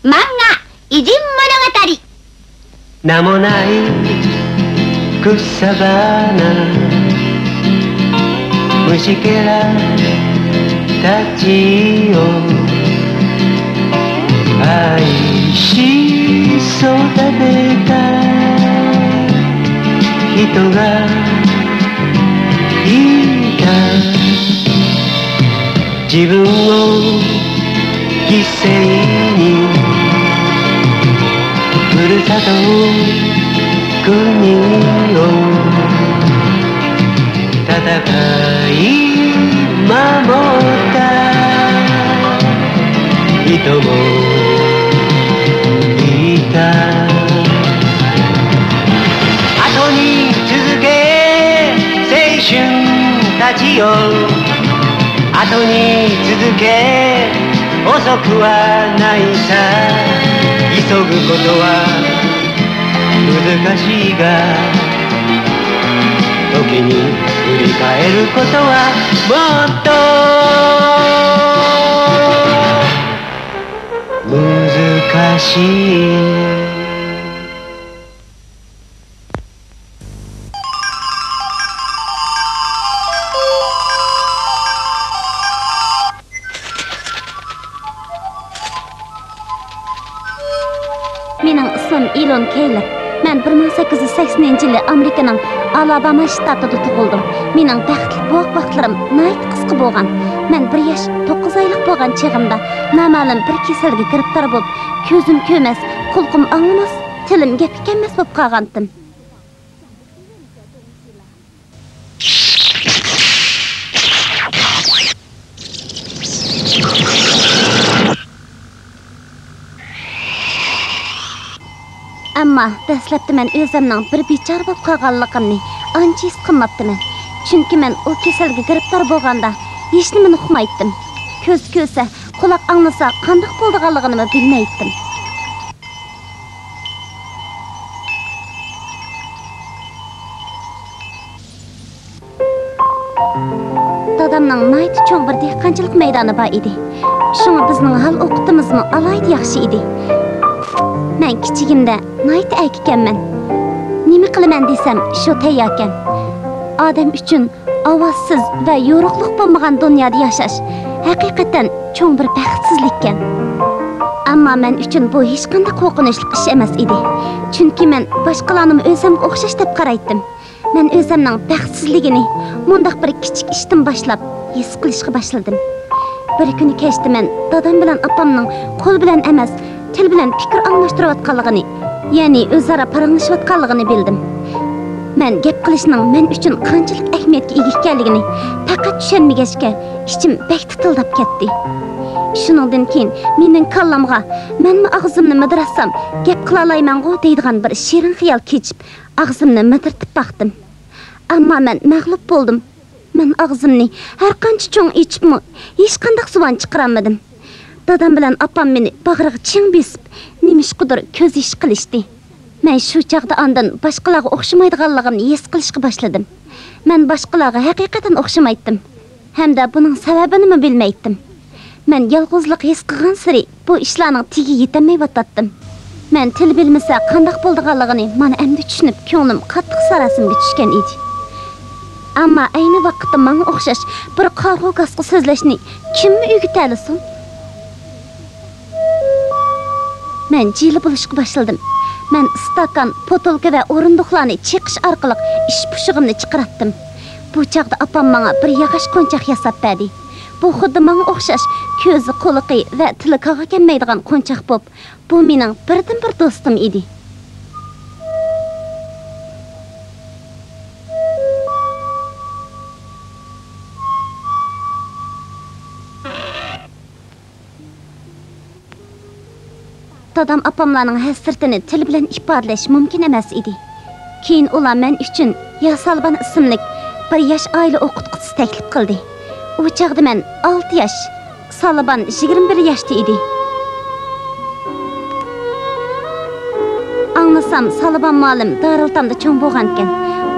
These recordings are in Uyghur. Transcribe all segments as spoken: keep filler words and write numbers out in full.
漫画偉人物語。名もない草花、虫けらたちを愛し育てた人がいた。自分を犠牲にふるさと国を戦い守った人もいた。後に続け青春たちよ、後に続け、遅くはないさ。急ぐことは難しいが、時に振り返ることはもっと難しい。 مېنىڭ ئىسمىم ئىلون كېيلىر. مەن بىر مىڭ سەككىز يۈز سەكسىنىنچى يىلى ئامېرىكىنىڭ ئالاباما شتاتىدا تۇغۇلدۇم. مېنىڭ بەختلىك بوۋاق ۋاقىتلىرىم ناھايىتى قىسقا بولغان. مەن بىر ياش توققۇز ئايلىق بولغان چېغىمدا نامەلۇم بىر كېسەلگە گىرىپتار بولۇپ، كۆزۈم كۆرمەس، قۇلىقىم ئاڭلىماس، تىلىم گەپكە كەلمەس بولۇپ قالغانتىم. ئەمما دەسلەپتە مەن ئۆزۈمنىڭ بىر بىچارە بولۇپ قالغانلىقىمنى ئانچە ھېس قىلماپتىمەن. چۈنكى مەن ئۇ كېسەلگە گىرىپتار بولغاندا ھېچنېمىنى ئۇقمايتتىم. كۆز كۆرسە، قۇلاق ئاڭلىسا قانداق بولىدىغانلىقىنىمۇ بىلمەيتتىم. دادامنىڭ ناھايىتى چوڭ بىر دېھقانچىلىق مەيدانى بار ئىدى. شۇڭا بىزنىڭ ھال-ئوقىتىمىزمۇ ئالاھىدە ياخشى ئىدى. مەن كىچىكىمدە ناھايىتى ئەركىكەنمەن. نېمە قىلىمەن دېسەم، شۇ تەيياركەن. ئادەم ئۈچۈن ئاۋازسىز ۋە يورۇقلۇق بولمىغان دۇنيادا ياشاش ھەقىقەتەن چوڭ بىر بەختسىزلىككەن. ئەمما مەن ئۈچۈن بۇ ھېچقانداق قورقۇنچلۇق ئىش ئەمەس ئىدى. چۈنكى مەن باشقىلارنىمۇ ئۆزۈمگە ئوخشاش دەپ قارايتتىم. مەن ئۆزۈمنىڭ بەختسىزلىكىنى مۇنداق بىر كىچىك ئىشتىن باشلاپ ھېس قىلىشقا باشلىدىم. بىر كۈنى كەچتە مەن دادام بىلەن ئاپامنىڭ قول بىلەن ئەمەس، تىل بىلەن پىكىر ئالماشتۇرۇۋاتقانلىقىنى، يەنى ئۆزئارا پاراڭلىشىۋاتقانلىقىنى بىلدىم. مەن گەپ قىلىشنىڭ مەن ئۈچۈن قانچىلىك ئەھمىيەتكە ئىگە ئىكەنلىكىنى پەقەت چۈشەنمىگەچكە، ئىچىم بەك تىتىلداپ كەتتى. شۇنىڭدىن كېيىن مېنىڭ كاللامغا، مەنمۇ ئاغزىمنى مىدىراتسام گەپ قىلالايمەنغۇ دەيدىغان بىر شېرىن خىيال كېچىپ، ئاغزىمنى مىدىرىتىپ باقتىم. ئەمما مەن مەغلۇپ بولدۇم. مەن ئاغزىمنى ھەرقانچە چوڭ ئېچىپمۇ، ھېچقانداق زۇۋان چىقىرالمىدىم. دادام بىلەن ئاپام مېنى باغرىغا چىڭ بېسىپ، نېمىشقىدۇر كۆز يېشى قىلىشتى. مەن شۇ چاغدا ئاندىن باشقىلارغا ئوخشىمايدىغانلىقىمنى ھېس قىلىشقا باشلىدىم. مەن باشقىلارغا ھەقىقەتەن ئوخشىمايتتىم. ھەمدە بۇنىڭ سەۋەبىنىمۇ بىلمەيتتىم. مەن يالغۇزلۇق ھېس قىلغانسېرى بۇ ئىشلارنىڭ تېگىگە يېتەلمەيۋاتاتتىم. مەن تىل بىلمىسە قانداق بولىدىغانلىقىنى مانا ئەمدى چۈشىنىپ، كۆڭلۈم قاتتىق ساراسىمىگە چۈشكەن ئىدى. ئەمما ئەينى ۋاقىتتا ماڭا ئوخشاش بىر قارىغۇ گاسقا سۆزلەشنى كىممۇ ئۆگىتەلىسۇن؟ مەن جىلە بولۇشقا باشلىدىم. مەن ئىستاكان، پوتۇلكا ۋە ئورۇندۇقلارنى چېقىش ئارقىلىق ئىچ پۇشۇقۇمنى چىقىراتتىم. بۇ چاغدا ئاپام ماڭا بىر ياغاچ قونچاق ياساپ بەردى. بۇ خۇددى ماڭا ئوخشاش كۆزى، قۇلىقى ۋە تىلى كاغا كەلمەيدىغان قونچاق بوپ، بۇ مېنىڭ بىردىنبىر دوستۇم ئىدى. دادام ئاپاملارنىڭ ھەسرىتىنى تىل بىلەن ئىپادىلەش مۇمكىن ئەمەس ئىدى. كېيىن ئۇلار مەن ئۈچۈن ياسالبان ئىسىملىك بىر ياش ئائىلە ئوقۇتقۇچىسى تەكلىپ قىلدى. ئۇ چاغدا مەن ئالتە ياش، سالىبان يىگىرمە بىر ياشتا ئىدى. ئاڭلىسام، سالىبان مۇئەللىم دارىلئېتامدا چوڭ بولغانىكەن.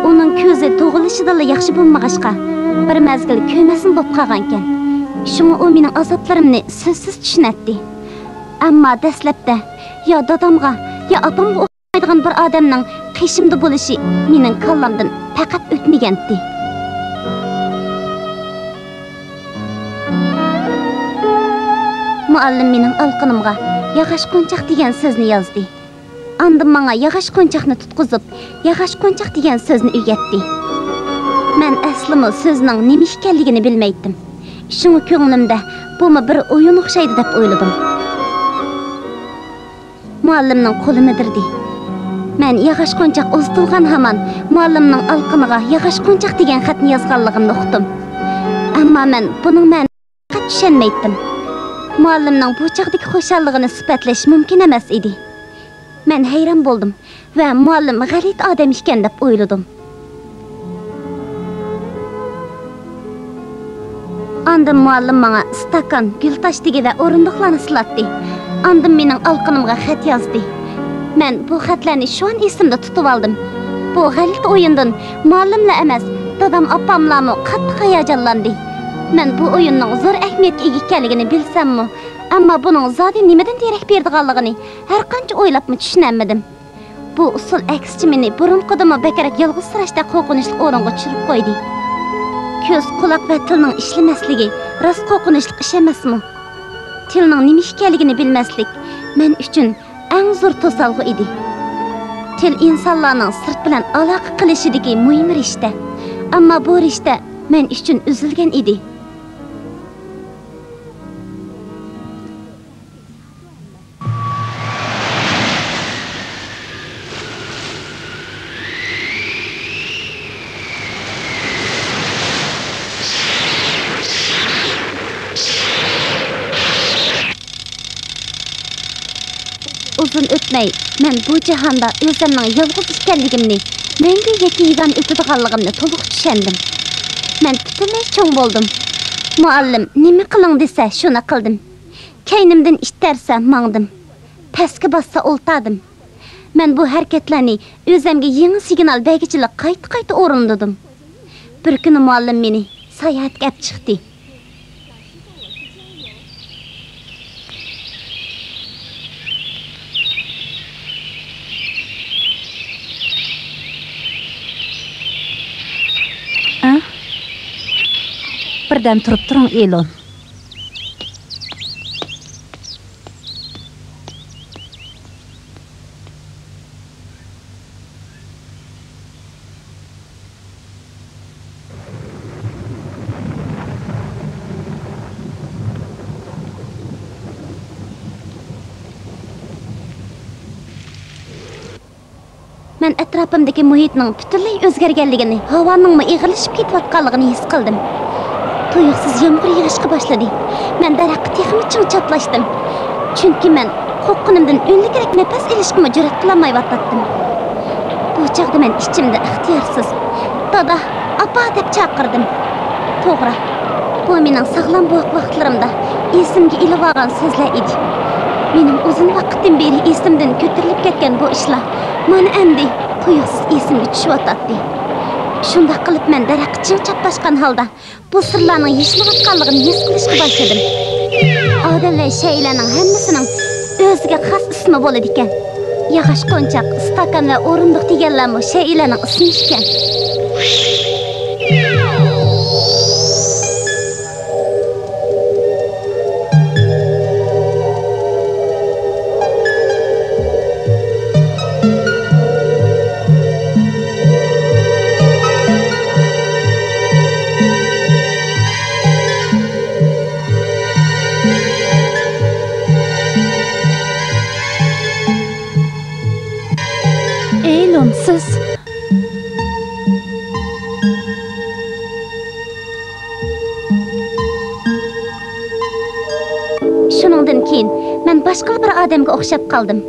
ئۇنىڭ كۆزى تۇغۇلۇشىدىنلا ياخشى بولمىغاچقا، بىر مەزگىل كۆرمەسمۇ بولۇپ قالغانىكەن. شۇڭا ئۇ مېنىڭ ئازابلىرىمنى سۆزسىز چۈشىنەتتى. ئەمما دەسلەپتە يا دادامغا، يا ئاپامغا ئوخشايدىغان بىر ئادەمنىڭ قېشىمدا بولۇشى مېنىڭ كاللامدىن پەقەت ئۆتمىگەنتى. مۇئەللىم مېنىڭ ئالىقىنىمغا ياغاچ قونچاق دېگەن سۆزنى يازدى. ئاندىن ماڭا ياغاچ قونچاقنى تۇتقۇزۇپ، ياغاچ قونچاق دېگەن سۆزنى ئۆگەتتى. مەن ئەسلىمۇ سۆزنىڭ نېمە ئىكەنلىكىنى بىلمەيتتىم. شۇڭا كۆڭلۈمدە بۇمۇ بىر ئويۇن ئوخشايدۇ دەپ ئويلىدىم. مۇئەللىمنىڭ قولى مىدىردى. مەن ياغاچ قونچاق ئۇزىتىلغان ھامان مۇئەللىمنىڭ ئالىقىنىغا ياغاچ قونچاق دېگەن خەتنى يازغانلىقىمنى ئۇقتۇم. ئەمما مەن بۇنىڭ مەنىسىنى پەقەت چۈشەنمەيتتىم. مۇئەللىمنىڭ بۇ چاغدىكى خۇشاللىقىنى سۈپەتلەش مۇمكىن ئەمەس ئىدى. مەن ھەيران بولدۇم ۋە مۇئەللىم غەلىتە ئادەم ئىكەن دەپ ئويلىدىم. ئاندىن مۇئەللىم ماڭا ئىستاكان، گۈل تاشتىكى ۋە ئورۇندۇقلارنى سىلاتتى. ئاندىن مېنىڭ ئالىقىنىمغا خەت يازدى. مەن بۇ خەتلەرنى شۇ ئان ئېسىمدە تۇتۇۋالدىم. بۇ غەلىتە ئويۇندىن مۇئەللىملا ئەمەس، دادام، ئاپاملارمۇ قاتتىق ھاياجانلاندى. مەن بۇ ئويۇننىڭ زور ئەھمىيەتكە ئىگە ئىكەنلىكىنى بىلسەممۇ، ئەمما بۇنىڭ زادى نېمىدىن دېرەك بېرىدىغانلىقىنى ھەرقانچە ئويلاپمۇ چۈشىنەلمىدىم. بۇ ئۇسۇل ئەكسىچە مېنى بۇرۇنقىدىنمۇ بەكرەك يالغۇزسىراشتەك قورقۇنچلۇق ئورۇنغا چۈشۈرۈپ قويدى. كۆز، قۇلاق ۋە تىلنىڭ ئىشلىمەسلىكى راست قورقۇنچلۇق ئىش ئەمەسمۇ؟ تىلنىڭ نېمە ئىكەنلىكىنى بىلمەسلىك مەن ئۈچۈن ئەڭ زور توسالغۇ ئىدى. تىل ئىنسانلارنىڭ سىرت بىلەن ئالاقە قىلىشىدىكى مۇھىم رىشتە. ئەمما بۇ رىشتە مەن ئۈچۈن ئۈزۈلگەن ئىدى. ئۇزۇن ئۆتمەي، مەن بۇ جاھاندا ئۆزۈمنىڭ يالغۇز ئىكەنلىكىمنى، مەڭگۈ يەككە-يېگانە ئۆتىدىغانلىقىمنى تولۇق چۈشەندىم. مەن پۈتۈنلەي چوڭ بولدۇم. مۇئەللىم نېمە قىلىڭ دېسە، شۇنى قىلدىم. كەينىمدىن ئىتتەرسە، ماڭدىم. پەسكە باسسا، ئولتاردىم. مەن بۇ ھەرىكەتلەرنى ئۆزۈمگە يېڭى سىگنال بەرگۈچىلىك قايتا-قايتا ئورۇنلىدىم. بىر كۈنى مۇئەللىم مېنى ساياھەتكە ئەپ چىقتى. ئە؟ بىردەم تۇرۇپ تۇرۇڭ، ئېلون. مەن ئەتراپىمدىكى مۇھىتنىڭ پۈتۈنلەي ئۆزگەرگەنلىكىنى، ھاۋانىڭمۇ ئېغىرلىشىپ كېتىۋاتقانلىقىنى ھېس قىلدىم. تۇيۇقسىز يامغۇر يېغىشقا باشلىدى. مەن دەرەخكە تېخىمۇ چىڭ چاپلاشتىم. چۈنكى مەن قورققىنىمدىن ئۈنلۈكرەك نەپەس ئېلىشقىمۇ جۈرئەت قىلالمايۋاتاتتىم. بۇ چاغدا مەن ئىچىمدە ئىختىيارسىز، «دادا، ئاپا» دەپ چاقىردىم. توغرا، بۇ مېنىڭ ساغلام بوۋاق ۋاقىتلىرىمدا ئېسىمگە ئېلىۋالغان سۆزلەر ئىدى. مېنىڭ ئۇزۇن ۋاقىتتىن بېرى ئېسىمدىن كۆتۈرۈلۈپ كەتكەن بۇ ئىشلار مانا ئەمدى تۇيۇقسىز ئېسىمگە چۈشۈۋاتاتتى. شۇنداق قىلىپ مەن دەرەخكە چىڭ چاپلاشقان ھالدا بۇ سىرلارنىڭ يېشىلىۋاتقانلىقىنى ھېس قىلىشقا باشلىدىم. ئادەم ۋە شەيئىلەرنىڭ ھەممىسىنىڭ ئۆزىگە خاس ئىسمى بولىدىكەن. ياغاچ قونچاق، ئىستاكان ۋە ئورۇندۇق دېگەنلەرمۇ شەيئىلەرنىڭ ئىسمى ئىكەن. ئېلون، سىز. شۇنىڭدىن كېيىن مەن باشقىلا بىر ئادەمگە ئوخشاپ قالدىم.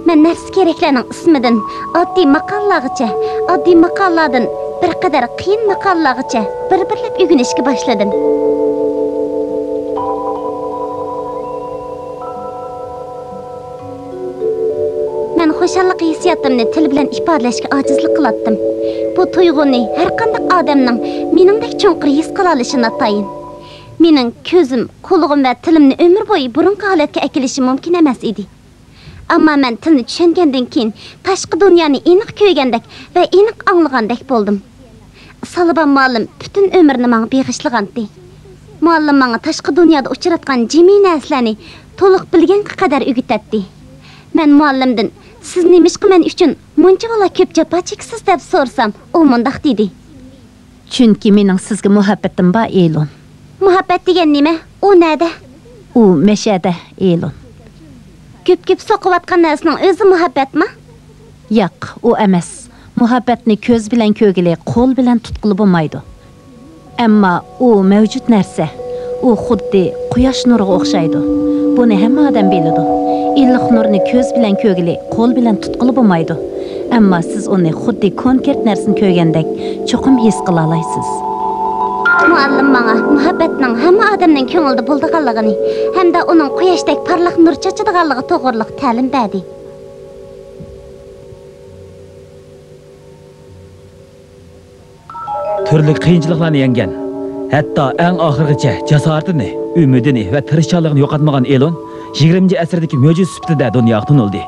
مەن نەرسە-كېرەكلەرنىڭ ئىسمىدىن ئاددىي ماقالىلارغىچە، ئاددىي ماقالىلاردىن بىر قەدەر قىيىن ماقالىلارغىچە بىر-بىرلەپ ئۆگىنىشكە باشلىدىم. مەن خۇشاللىق ھېسسىياتىمنى تىل بىلەن ئىپادىلەشكە ئاجىزلىق قىلاتتىم. بۇ تۇيغۇنى ھەرقانداق ئادەمنىڭ مېنىڭدەك چوڭقۇر ھېس قىلالىشى ناتايىن. مېنىڭ كۆزۈم، قۇلىقىم ۋە تىلىمنى ئۆمۈر بويى بۇرۇنقى ھالەتكە ئەكېلىشى مۇمكىن ئەمەس ئىدى. ئەمما مەن تىلنى چۈشەنگەندىن كېيىن، تاشقى دۇنيانى ئېنىق كۆرگەندەك ۋە ئېنىق ئاڭلىغاندەك بولدۇم. سالىبان مۇئەللىم پۈتۈن ئۆمرىنى ماڭا بېغىشلىغانتى. مۇئەللىم ماڭا تاشقى دۇنيادا ئۇچراتقان جىمى نەرسىلەرنى تولۇق بىلگەنگە قەدەر ئۆگىتەتتى. مەن مۇئەللىمدىن، «سىز نېمىشقا مەن ئۈچۈن مۇنچىۋالا كۆپ جاپا چېكىسىز؟» دەپ سورىسام، ئۇ مۇنداق دېدى. چۈنكى مېنىڭ سىزگە مۇھەببىتىم بار، ئېلون. مۇھەببەت دېگەن نېمە؟ ئۇ نەدە؟ ئۇ مەشەدە، ئېلون. كۆپ-كۆپ سوقۇۋاتقان نەرسىنىڭ ئۆزى مۇھەببەتمۇ؟ ياق، ئۇ ئەمەس. مۇھەببەتنى كۆز بىلەن كۆرگىلى، قول بىلەن تۇتقىلى بولمايدۇ. ئەمما ئۇ مەۋجۇت نەرسە. ئۇ خۇددى قۇياش نۇرىغا ئوخشايدۇ. بۇنى ھەممە ئادەم بىلىدۇ. ئىللىق نۇرنى كۆز بىلەن كۆرگىلى، قول بىلەن تۇتقىلى بولمايدۇ. ئەمما سىز ئۇنى خۇددى كونكرېت نەرسىنى كۆرگەندەك چوقۇم ھېس قىلالايسىز. مۇئەللىم ماڭا مۇھەببەتنىڭ ھەممە ئادەمنىڭ كۆڭلىدە بولىدىغانلىقىنى ھەمدە ئۇنىڭ قۇياشتەك پارلاق نۇر چاچىدىغانلىقى توغرىلىق تەلىم بەردى. تۈرلۈك قىيىنچىلىقلارنى يەڭگەن، ھەتتا ئەڭ ئاخىرغىچە جاسارىتىنى، ئۈمىدىنى ۋە تىرىشچانلىقىنى يوقاتمىغان ئېلون يىگىرمىنچى ئەسىردىكى مۆجىزە سۈپىتىدە دۇنياغا تونۇلدى.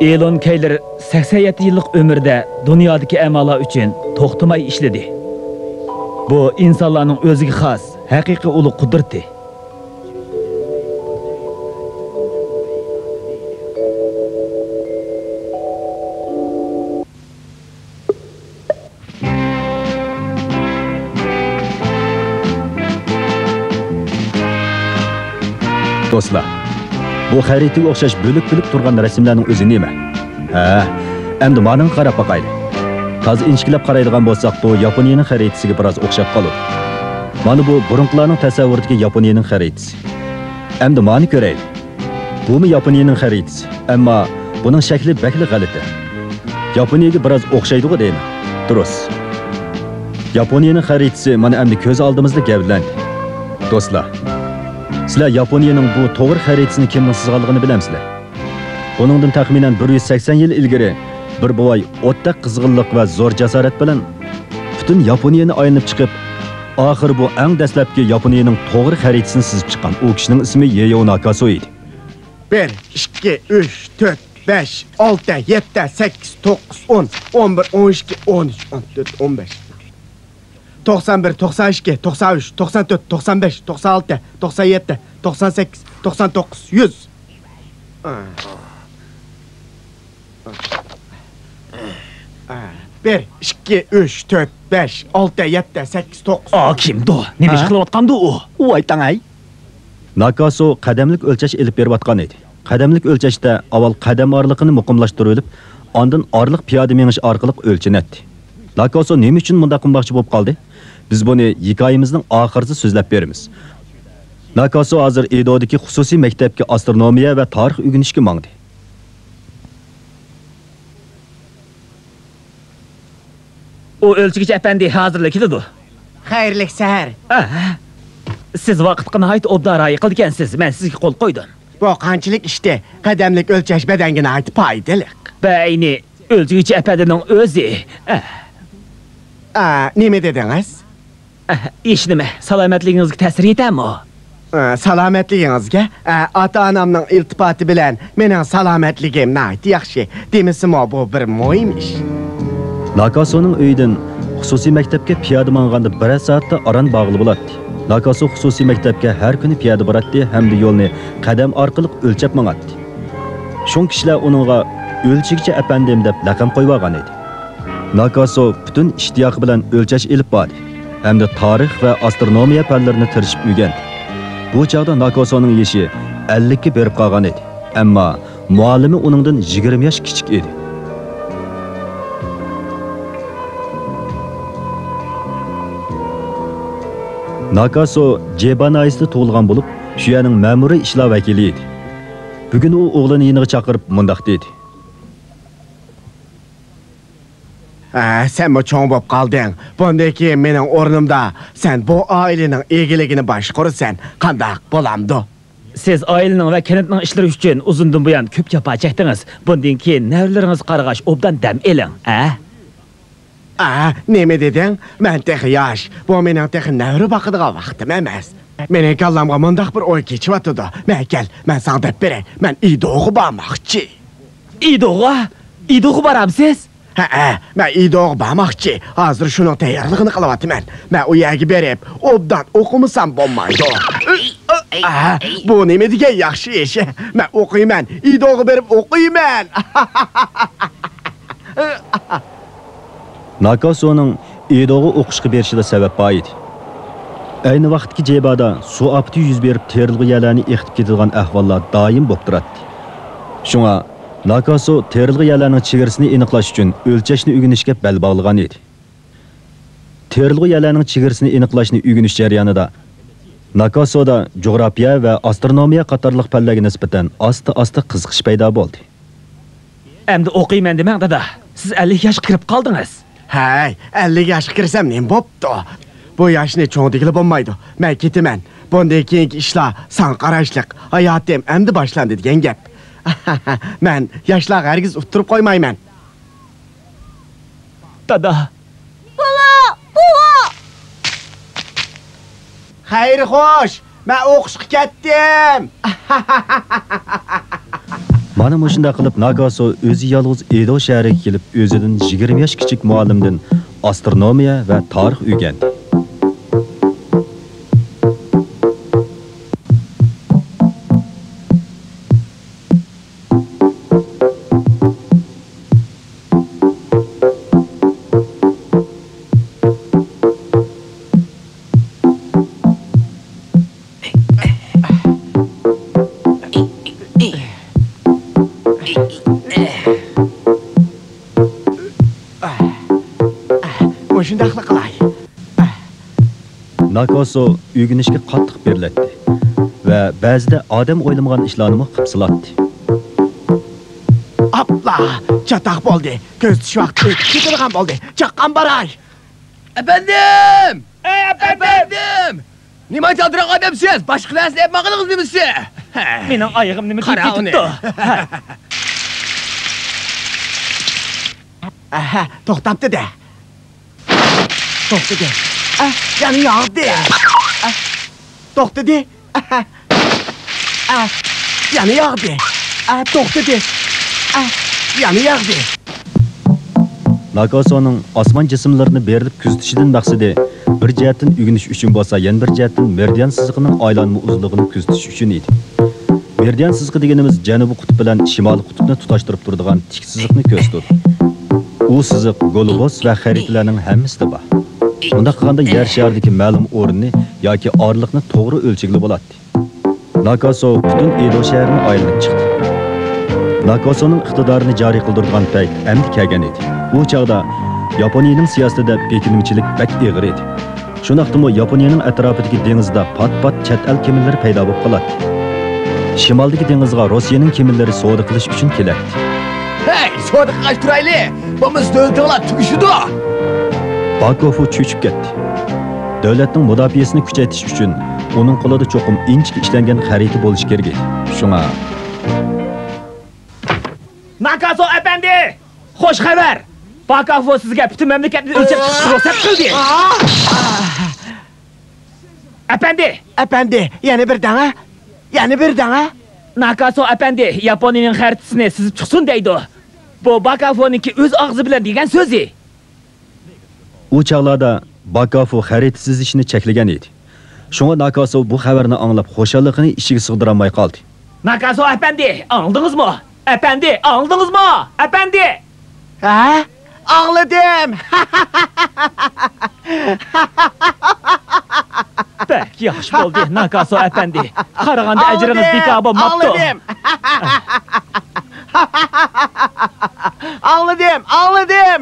ئېلون كەيلىر سەكسەن يەتتە يىللىق ئۆمرىدە دۇنيادىكى ئەمالار ئۈچۈن توختىماي ئىشلىدى. بۇ ئىنسانلارنىڭ ئۆزىگە خاس ھەقىقىي ئۇلۇغ قۇدرىتى. دوستلار، بۇ خەرىتىگە ئوخشاش بۆلۈك-بۆلۈك تۇرغان رەسىملەرنىڭ ئۆزى نېمە؟ ھە، ئەمدى مانىڭغا قاراپ باقايلى. تازا ئىنچىكىلەپ قارايدىغان بولساق، بۇ ياپونىيەنىڭ خەرىتىسىگە بىراز ئوخشاپ قالىدۇ. مانا بۇ بۇرۇنقىلارنىڭ تەسەۋۋۇرىدىكى ياپونىيەنىڭ خەرىتىسى. ئەمدى مانى كۆرەيلى. بۇمۇ ياپونىيەنىڭ خەرىتىسى، ئەمما بۇنىڭ شەكلى بەكلا غەلىتە. ياپونىيەگە بىراز ئوخشايدىغۇ دەيمەن. دۇرۇس. ياپونىيەنىڭ خەرىتىسى مانا ئەمدى كۆز ئالدىمىزدا گەۋدىلەندى. دوستلار، سىلەر ياپونىيەنىڭ بۇ توغرا خەرىتىسىنى كىمنىڭ سىزغانلىقىنى بىلەمسىلەر؟ بۇنىڭدىن تەخمىنەن بىر يۈز سەكسەن يىل ئىلگىرى بىر بوۋاي ئوتتەك قىزغىنلىق ۋە زور جاسارەت بىلەن پۈتۈن ياپونىيەنى ئايلىنىپ چىقىپ، ئاخىرى بۇ ئەڭ دەسلەپكى ياپونىيەنىڭ توغرا خەرىتىسىنى سىزىپ چىققان ئۇ كىشىنىڭ ئىسمى يېيو ناكاسو ئىدى. بىر، ئىككى، ئۈچ، تۆت، بەش، ئالتە، يەتتە، سەككىز، توققۇز، ئون، ئون بىر، ئون ئىككى، ئون ئۈچ، ئون تۆت، ئون بەش. توقسان بىر، توقسان ئىككى، توقسان ئۈچ، توقسان تۆت، توقسان بەش، توقسان ئالتە، توقسان يەتتە، توقسان سەككىز، توقسان توققۇز، يۈز. بىر، ئىككى، ئۈچ، تۆت، بەش، ئالتە، يەتتە، سەككىز، توققۇز. ئا، كىمدۇ؟ نېمە ئىش ھە؟ قىلىۋاتقاندۇ ئۇ؟ ۋاي تاڭاي! ناكاسو قەدەملىك ئۆلچەش ئېلىپ بېرىۋاتقان ئىدى. قەدەملىك ئۆلچەشتە ئاۋۋال قەدەم ئارىلىقىنى مۇقىملاشتۇرۇۋېلىپ، ئاندىن ئارىلىق پىيادە مېڭىش ئارقىلىق ئۆلچىنەتتى. ناكاسو نېمە ئۈچۈن مۇنداق قىلماقچى بولۇپ قالدى؟ بىز بۇنى ھېكايىمىزنىڭ ئاخىرىدا سۆزلەپ بېرىمىز. ناكاسو ھازىر ئېدودىكى خۇسۇسىي مەكتەپكە ئاسترونومىيە ۋە تارىخ ئۆگىنىشكە ماڭدى. ئۇ ئۆلچىگۈچى ئەپەندى ھازىرلا كېلىدۇ. خەيرلىك سەھەر. ئاھ. سىز ۋاقىتقا ناھايىتى ئوبدان رىئايە قىلىدىكەنسىز. مەن سىزگە قول قويدۇم. بۇ قانچىلىك ئىشتى؟ قەدەملىك ئۆلچەش بەدەنگە ناھايىتى پايدىلىق. بەئەينى ئۆلچىگۈچى ئەپەندىنىڭ ئۆزى. ئاھ. ئا، نېمە دېدىڭىز؟ ئاھ، ھېچنېمە. سالامەتلىكىڭىزگە تەسىر يېتەرمۇ؟ ئا، سالامەتلىكىڭىزگە؟ ئا، ئاتا-ئانامنىڭ ئىلتىپاتى بىلەن مېنىڭ سالامەتلىكىم ناھايىتى ياخشى. دېمىسىمۇ، بۇ بىر مۇھىم ئىش. ناكاسونىڭ ئۆيىدىن خۇسۇسىي مەكتەپكە پىيادە ماڭغاندا بىرەر سائەتتە ئاران بارغىلى بولاتتى. ناكاسو خۇسۇسىي مەكتەپكە ھەر كۈنى پىيادە باراتتى ھەمدە يولنى قەدەم ئارقىلىق ئۆلچەپ ماڭاتتى. شۇڭا كىشىلەر ئۇنىڭغا ئۆلچىگۈچى ئەپەندىم دەپ لەقەم قويۇۋالغان ئىدى. ناكاسو پۈتۈن ئىشتىياقى بىلەن ئۆلچەش ئېلىپ باردى ھەمدە تارىخ ۋە ئاسترونومىيە پەنلىرىنى تىرىشىپ ئۆگەندى. بۇ چاغدا ناكاسونىڭ يېشى ئەللىككە بېرىپ قالغان ئىدى، ئەمما مۇئەللىمى ئۇنىڭدىن يىگىرمە ياش كىچىك ئىدى. ناكاسو جېبا ناھىيەسىدە تۇغۇلغان بولۇپ، شۇ يەرنىڭ مەمۇرىي ئىشلار ۋەكىلى ئىدى. بۈگۈن ئۇ ئوغلىنى يېنىغا چاقىرىپ مۇنداق دېدى. ھە، سەنمۇ چوڭ بوپ قالدىڭ. بۇندىن كېيىن مېنىڭ ئورنۇمدا سەن بۇ ئائىلىنىڭ ئىگىلىكىنى باشقۇرىسەن. قانداق، بولامدۇ؟ سىز ئائىلىنىڭ ۋە كەنتنىڭ ئىشلىرى ئۈچۈن ئۇزۇندىن بۇيان كۆپ جاپا چەكتىڭىز. بۇندىن كېيىن نەۋرىلىرىڭىزگە قارىغاچ ئوبدان دەم ئېلىڭ، ھە؟ ئا، نېمە دېدىڭ؟ مەن تېخى ياش. بۇ مېنىڭ تېخى نەۋرە باقىدىغان ۋاقتىم ئەمەس. مېنىڭ كاللامغا مۇنداق بىر ئوي كېچىۋاتىدۇ. مەن كەل، مەن ساڭا دەپ بېرەي. مەن ئىدوغا بارماقچى. ئىدوغا؟ ئىدوغا بارامسىز؟ ھەئە، مەن ئىدوغا بارماقچى. ھازىر شۇنىڭ تەييارلىقىنى قىلىۋاتىمەن. مەن ئۇ يەرگە بېرىپ، ئوبدان ئوقۇمىسام بولمايدۇ. ئاھ، بۇ نېمە دېگەن ياخشى ئىش؟ مەن ئوقۇيمەن، ئىدوغا بېرىپ ئوقۇيمەن. ناكاسونىڭ ئىدوغا ئوقۇشقا بېرىشىدا سەۋەب بار ئىدى. ئەينى ۋاقىتتىكى جېبادا سۇ ئاپىتى يۈز بېرىپ، تېرىلغۇ يەرلەرنى ئېقىتىپ كېتىدىغان ئەھۋاللار دائىم بولۇپ تۇراتتى. شۇڭا ناكاسو تېرىلغۇ يەرلەرنىڭ چېگرىسىنى ئېنىقلاش ئۈچۈن ئۆلچەشنى ئۆگىنىشكە بەل باغلىغان ئىدى. تېرىلغۇ يەرلەرنىڭ چېگرىسىنى ئېنىقلاشنى ئۆگىنىش جەريانىدا ناكاسودا جۇغراپىيە ۋە ئاسترونومىيە قاتارلىق پەنلەرگە نىسبەتەن ئاستا-ئاستا قىزىقىش پەيدا بولدى. ئەمدى ئوقۇيمەن دېمەڭ، دادا. سىز ئەللىك ياشقا كىرىپ قالدىڭىز. ھەي، ئەللىك ياشقا كىرسەم نېمە بوپتۇ؟ بۇ ياشنى چوڭ دېگىلى بولمايدۇ. مەن كېتىمەن. بۇندىن كېيىنكى ئىشلار ساڭا قاراشلىق. ھاياتىم ئەمدى باشلاندى دېگەن گەپ. مەن ياشلارغا ھەرگىز ئۇتتۇرۇپ قويمايمەن. دادا. بوۋا! بوۋا! خەير خوش، مەن ئوقۇشقا كەتتىم. مانا مۇشۇنداق قىلىپ ناكاسو ئۆزى يالغۇز ئېدو شەھىرىگە كېلىپ، ئۆزىدىن يىگىرمە ياش كىچىك مۇئەللىمدىن ئاسترونومىيە ۋە تارىخ ئۆگەندى. مۇشۇنداقلا قىلاي. ناكاسو ئۆگىنىشكە قاتتىق بېرىلەتتى ۋە بەزىدە ئادەم ئويلىمىغان ئىشلارنىمۇ قىپسىلاتتى. ئاپلا، چاتاق بولدى. كۆزىتىش ۋاقتى ئۆتۈپ كېتىدىغان بولدى. چاققان باراي. ئەپەندىم! ئەپەندىم! نېمانچە ئالدىراق ئادەمسىز؟ باشقا نەرسىنى ئېلىپ ماڭغىنىڭىز نېمىسى؟ مېنىڭ ئايىغىم نېمە قىلىپ كېتىپتۇ؟ ئەھە، توختاپتۇ-دە. توختىدى. ئە، يەنە ياغدى. ئە، توختىدى. ئە، يەنە ياغدى. ئە، توختىدى. ئە، يەنە ياغدى. ناكاسونىڭ ئاسمان جىسىملىرىنى بېرىلىپ كۆزىتىشىدىن مەقسىتى بىر جەھەتتىن ئۆگىنىش ئۈچۈن بولسا، يەنە بىر جەھەتتىن مېرىدىان سىزىقىنىڭ ئايلانما ئۇزۇنلۇقىنى كۆزىتىش ئۈچۈن ئىدى. مېرىدىان سىزىقى دېگىنىمىز جەنۇبىي قۇتۇپ بىلەن شىمالىي قۇتۇپنى تۇتاشتۇرۇپ تۇرىدىغان تىك سىزىقنى كۆرسىتىدۇ. ئۇ سىزىق گولوبۇس ۋە خەرىتىلەرنىڭ ھەممىسىدە بار. بۇنداق قىلغاندا يەر شارىدىكى مەلۇم ئورۇننى ياكى ئارىلىقنى توغرا ئۆلچىگىلى بولاتتى. ناكاسو پۈتۈن ئېدو شەھىرىنى ئايلىنىپ چىقتى. ناكاسونىڭ ئىقتىدارىنى جارى قىلدۇرىدىغان پەيت ئەمدى كەلگەن ئىدى. ئۇ چاغدا ياپونىيىنىڭ سىياسىتىدە بېكىنمىچىلىك بەك ئېغىر ئىدى. شۇنداقتىمۇ ياپونىيەنىڭ ئەتراپىدىكى دېڭىزدا پات-پات چەت ئەل كېمىلىرى پەيدا بولۇپ قالاتتى. شىمالدىكى دېڭىزغا روسىيەنىڭ كېمىلىرى سودا قىلىش ئۈچۈن كېلەتتى. ھەي، سودا قىلغاچ تۇرايلى! بولمىسا دۆلىتىڭلار تۈگىشىدۇ! باكوفۇ چۆچۈپ كەتتى. دۆلەتنىڭ مۇداپىئەسىنى كۈچەيتىش ئۈچۈن ئۇنىڭ قولىدا چوقۇم ئىنچىكە ئىشلەنگەن خەرىتە بولۇشى كېرەك ئىدى. شۇڭا. ناكاسو ئەپەندى! خوش خەۋەر! باكافۇ سىزگە پۈتۈن مەملىكەتنى ئۆلچەپ چىقىشقا رۇخسەت قىلدى. ئەپەندى! ئەپەندى، يەنە بىر دەڭە. يەنە بىر دەڭە. ناكاسو ئەپەندى، ياپونىيىنىڭ خەرىتىسىنى سىزىپ چىقسۇن دەيدۇ. بۇ باكافۇنىڭكى ئۆز ئاغزى بىلەن دېگەن سۆزى. ئۇ چاغلاردا باكافۇ خەرىتە سىزىشنى چەكلىگەن ئىدى. شۇڭا ناكاسو بۇ خەۋەرنى ئاڭلاپ خۇشاللىقىنى ئىچىگە سىغدۇرالماي قالدى. ناكاسو ئەپەندى، ئاڭلىدىڭىزمۇ؟ ئەپەندى، ئاڭلىدىڭىزمۇ؟ ئەپەندى! ھە؟ ئاڭلىدىم! بەك ياخشى بولدى، ناكاسو ئەپەندى. قارىغاندا ئەجرىڭىز بىكار بولماپتۇ. ئاڭلىدىم، ئاڭلىدىم!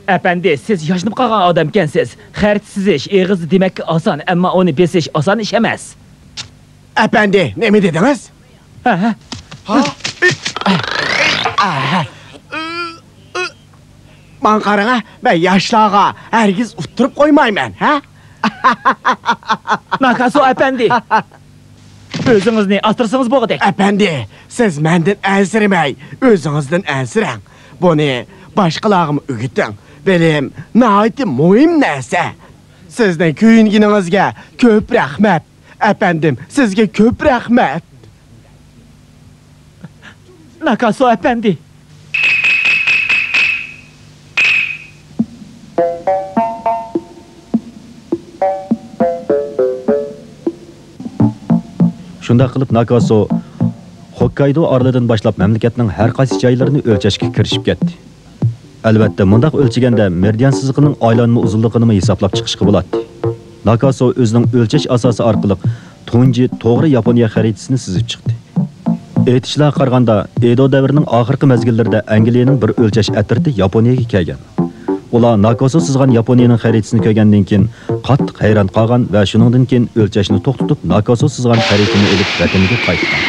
ئەپەندى، سىز ياشىنىپ قالغان ئادەمكەنسىز. خەرىتە سىزىش ئېغىزدا دېمەككە ئاسان، ئەمما ئۇنى بېسىش ئاسان ئىش ئەمەس. ئەپەندى، نېمە دېدىڭىز؟ ھە؟ ماڭا قاراڭا، مەن ياشلارغا ھەرگىز ئۇتتۇرۇپ قويمايمەن، ھە؟ ناكاسو ئەپەندى! ئۆزىڭىزنى ئاسرىسىڭىز بولغۇدەك. ئەپەندى، سىز مەندىن ئەنسىرىمەي، ئۆزىڭىزدىن ئەنسىرەڭ. بۇنى باشقىلارغىمۇ ئۆگىتىڭ. بىلىم ناھايىتى مۇھىم نەرسە. سىزنىڭ كۆيۈنگىنىڭىزگە كۆپ رەھمەت، ئەپەندىم، سىزگە كۆپ رەھمەت. ناكاسو ئەپەندى. شۇنداق قىلىپ، ناكاسو خوككايدو ئارىلىدىن باشلاپ مەملىكەتنىڭ ھەر قايسى جايلىرىنى ئۆلچەشكە كىرىشىپ كەتتى. ئەلۋەتتە، مۇنداق ئۆلچىگەندە مېرىدىيان سىزىقىنىڭ ئايلانما ئۇزۇنلۇقىنىمۇ ھېسابلاپ چىقىشقا بولاتتى. ناكاسو ئۆزىنىڭ ئۆلچەش ئاساسى ئارقىلىق تۇنجى توغرا ياپونىيە خەرىتىسىنى سىزىپ چىقتى. ئېيتىشلارغا قارىغاندا، ئېدو دەۋرىنىڭ ئاخىرقى مەزگىللىرىدە ئەنگلىيەنىڭ بىر ئۆلچەش ئەترىتى ياپونىيەگە كەلگەن. ئۇلار ناكاسو سىزغان ياپونىيەنىڭ خەرىتىسىنى كۆرگەندىن كېيىن، قاتتىق ھەيران قالغان ۋە شۇنىڭدىن كېيىن ئۆلچەشنى توختىتىپ، ناكاسو سىزغان خەرىتىنى ئېلىپ، ۋەتىنىگە قايتقان.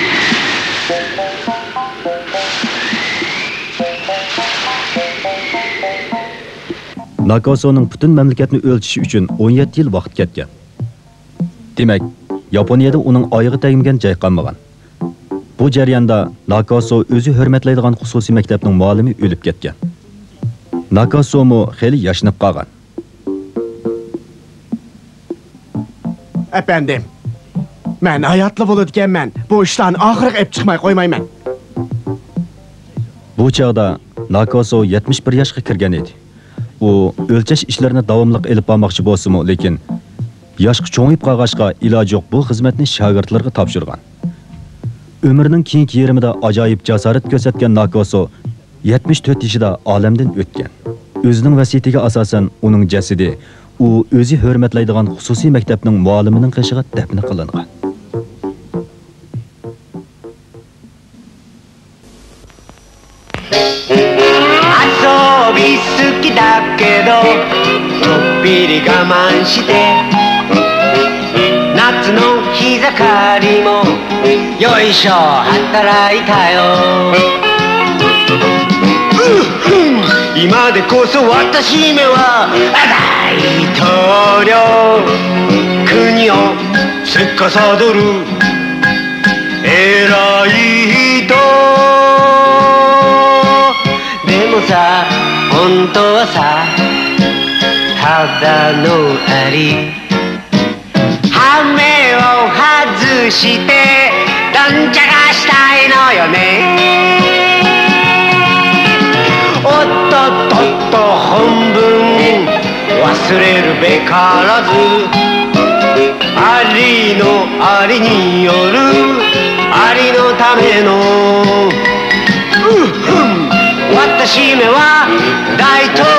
ناكاسونىڭ پۈتۈن مەملىكەتنى ئۆلچىشى ئۈچۈن ئون يەتتە يىل ۋاقىت كەتكەن. دېمەك، ياپونىيەدە ئۇنىڭ ئايىغى تەگمىگەن جاي قالمىغان. بۇ جەرياندا ناكاسو ئۆزى ھۆرمەتلەيدىغان خۇسۇسىي مەكتەپنىڭ مۇئەللىمى ئۆلۈپ كەتكەن. ناكاسومۇ خېلى ياشىنىپ قالغان. ئەپەندىم، مەن ھاياتلا بولىدىكەنمەن، بۇ ئىشلارنى ئاخىرىغا ئېلىپ چىقماي قويمايمەن. بۇ چاغدا ناكاسو يەتمىش بىر ياشقا كىرگەن ئىدى. ئۇ ئۆلچەش ئىشلىرىنى داۋاملىق ئېلىپ بارماقچى بولسىمۇ، لېكىن ياشقا چوڭىيىپ قالغاچقا، ئىلاجى يوق بۇ خىزمەتنى شاگىرتلىرىغا تاپشۇرغان. ئۆمرىنىڭ كېيىنكى يېرىمىدا ئاجايىپ جاسارەت كۆرسەتكەن ناكاسو يەتمىش تۆت يېشىدا ئالەمدىن ئۆتكەن. ئۆزىنىڭ ۋەسىيىتىگە ئاساسەن، ئۇنىڭ جەسىتى ئۇ ئۆزى ھۆرمەتلەيدىغان خۇسۇسىي مەكتەپنىڭ مۇئەللىمىنىڭ قېشىغا دەپنە قىلىنغان. 遊び好きだけど、ちょっぴり我慢して、夏の日盛りもよいしょ、働いたよ。今でこそ私めは大統領、国を司る偉い人。でもさ、本当はさ、ただのアリ。羽目を外して、どんちゃかしたいのよね。おっとっとっと、本分忘れるべからず。ありのありによるありのための。うっふん。私めは大統領